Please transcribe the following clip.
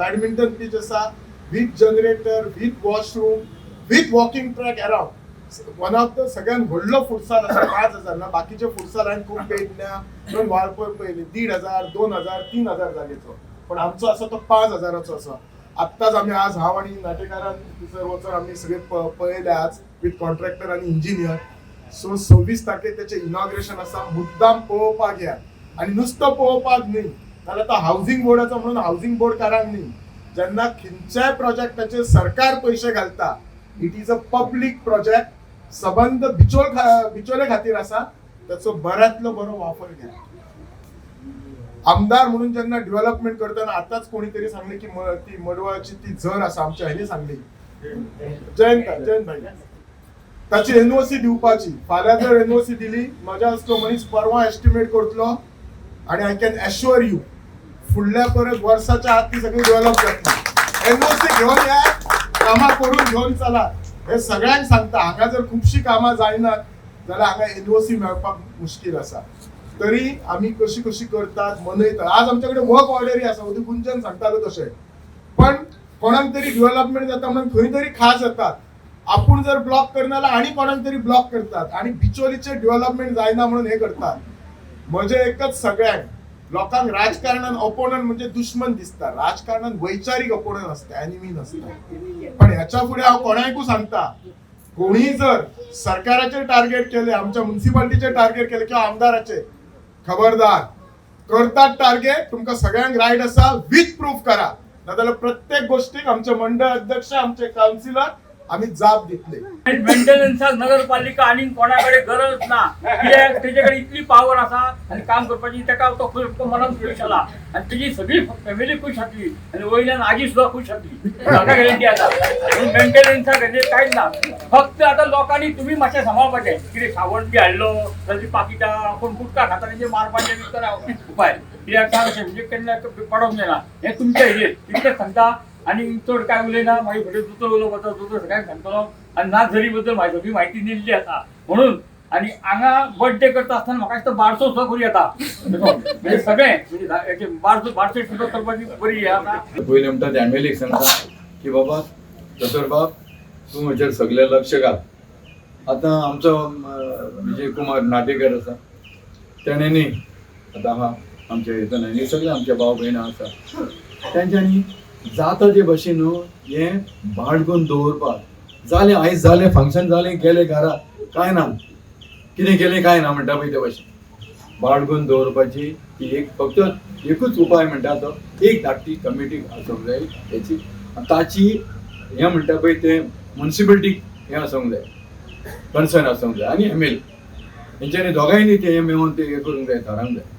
Badminton pitch आसा with generator, with washroom, with walking track around. One of the सगळ्यात व्हडलो futsal आसा 5,000 ना. बाकीचे फुटसाल हांवें खूब पेडण्या इवन वाळपय पळयले, 1,500, 2,000, 3,000 जागेचो, पण आमचो आसा तो 5,000चो आसा. आत्ताच आमी आज हांव आनी नाटेकारान थंयसर वचून आमी सगळे पळयले आज विथ कॉन्ट्रॅक्टर आनी इंजिनियर. सो 26 तारखेक त्याचे इनॉग्रेशन आसा. मुद्दाम पळोवपाक या आनी नुस्तो पळोवपाक न्ही जाल्यार तो हावसिंग बोर्डाचो म्हणून हावसिंग बोर्डकारांक न्ही, जेन्ना खंयच्याय प्रोजेक्टाचेर सरकार पयशे घालता, it is a public project. सबंद बिचोले खातीर आसा. त्याचो बऱ्यांतलो बरो वापर घ्या. आमदार म्हणून जेन्ना डेव्हलपमेंट करतना, आताच कोणीतरी सांगले की ती मडवळाची ती झर आसा, आमच्या हेणी सांगली, जयंत जयंत भाई, ताची एनओसी दिवपाची. फाल्यां जर एनओसी दिली, म्हज्या असलो मनीस परवा एस्टिमेट करतलो आणि I can assure you, फुडल्या परत वर्साच्या आत ती सगळी डेव्हलप जातली. एनओसी घेवन या, कामां करून घेवन चला. हे सगळ्यांक सांगता, हांगा जर खुबशीं कामां जायनात जाल्यार हांगा एनओसी मेळपाक मुश्कील आसा. तरी आमी कशी कशी करतात, मनयतात. आज आमच्या कडेन वर्क ऑर्डरी आसा, ओदूं गुंजन सांगतालो तशें. पण कोणाक तरी डेव्हलपमेंट जाता म्हणून खंय तरी खास जातात. आपूण जर ब्लॉक करना जाल्यार आनी कोणाक तरी ब्लॉक करतात आणि बिचोलीचे डेव्हलपमेंट जायना म्हणून हे करतात. म्हजें एकच सगळ्यांक लोकांक, राजकारणान ओपोनंट म्हणजे दुश्मन दिसता. राजकारणान वैचारीक ओपोनंट आसता, एनिमी नसता. पण ह्याच्या फुडें हांव कोणाकूय सांगता, कोणीय जर सरकाराचेर टार्गेट केले, आमच्या म्युन्सिपाल्टीचेर टार्गेट केले किंवा आमदाराचे, खबरदार. करतात टार्गेट, तुमकां सगळ्यांक रायट आसा, विथ प्रूफ करा. नाजाल्यार प्रत्येक गोष्टीक आमचे मंडळ अध्यक्ष, आमचे कावन्सिलर आमी जाप दितले. मेंटेनन्साक नगरपालिका आनी कोणा कडेन गरज ना, कित्याक तेजे कडेन इतली पावर आसा आनी काम करपाची. ताका तो खूब मनान खूश जाला आनी तेजी सगळी फॅमिली खूश जातली आनी वयल्यान आजी सुद्दां खूश जातली, म्हाका गॅरंटी आसा. म्हणून मेंटेनन्साक हेजेर कांयच ना. फक्त आतां लोकांनी तुमी मातशें सांबाळपाचें. कितें सावण बी हाडलो जाल्यार ती पाकिटां, कोण गुटखा खाता, तेंचे मारपाचें बी करा उपाय. कित्याक सांग, अशें म्हणजे केन्ना पडोंक जायना. हें तुमच्या हेजेर. इतलेंच सांगता आनी चड काय उलयना. मागीर फुडें दुसरो उलोवपाचो, दुसरो सगळ्यांक सांगतलो. आनी नाच झरी बद्दल म्हाजी सगळी म्हायती दिल्ली आसा म्हणून. आनी हांगा बर्थडे करता आसतना म्हाका दिसता बारसो सुद्दां करूं येता. म्हणजे सगळें म्हणजे बारसो बारसे सुद्दां करपाची बरी हें आसा. पयलें म्हणटा ते एमएलएक सांगता की बाबा दोतोर बाब, तूं म्हजेर सगळें लक्ष घाल. आतां आमचो विजय कुमार नाटेकर आसा, तेणें न्ही आतां आहा आमच्या हितून आनी सगळे आमचे भाव भयणां आसा, तेंच्यांनी जाता ते भशेन न्हू हें बाळगून दवरपाक. जालें आयज, जालें फंक्शन, जालें, गेले घरा, कांय ना, कितें केलें कांय ना म्हणटा पळय ते भशेन बाळगून दवरपाची ती एक फक्त एकूच उपाय म्हणटा तो एक धाकटी कमिटी आसूंक जाय हेची. ताची हें म्हणटा पळय तें मुन्सिपलिटीक हें आसूंक जाय, कन्सर्न आसूंक जाय आनी एमएलए, हेंच्यांनी दोगांयनी तें मेळून तें हें करूंक जाय, थारावंक जाय.